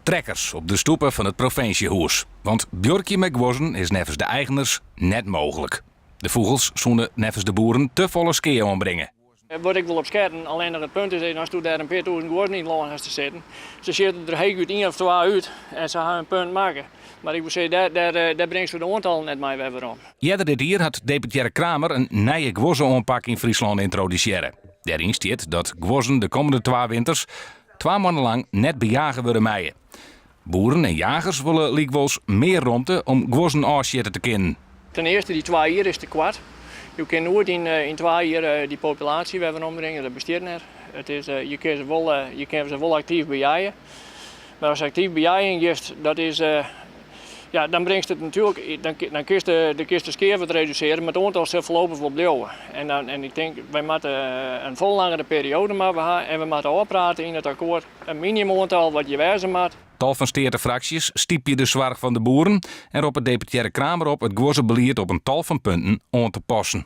Trekkers op de stoepe fan it provinsjehûs. Want buorkje mei guozzen is neffens de eigeners net mooglik. De fûgels soene neffens de boeren te folle skea oanbringe. Wurdt ek wol op sketten, allinnich it punt is asto dêr in pear tûzen guozzen yn it lân hast te sitten, se sjitte der heechút ien of twa út en se ha in punt makke. Mar ik woe sizze, dêr, dêr, dêr bringst de oantallen net mei wer werom. Earder dit jier hat deputearre Kramer in nije guozze-oanpak yn Fryslân yntrodusearre. Dêryn stiet dat guozzen de kommende twa winters twa moanne lang net bejage wurde meie. Boeren en jagers wolle lykwols mear romte om guozzen ôfsjitte te kinnen. Ten earste, dy twa jier is te koart. Jo kinne noait yn, yn twa jier dy populaasje wer werombringe, dat bestiet net. It is, je kinne se wol, je kinne se wol aktyf bejeie. Mar as aktyf bejeien giest, dat is, ja, dan bringst it natuerlik, dan, dan kinst de, de kinst de skea wat redusearje, mar it oantal sil foarlopich wol bliuwe. En, dan, en ik tink, wy moatte in folle langere perioade moatte we ha en we moatte ôfprate yn it akkoart in minimumoantal wat hjir wêze moat. Tal fan steatefraksjes stypje de soarch fan de boeren en roppe deputearre Kramer op it guozzebelied op in tal fan punten oan te passen.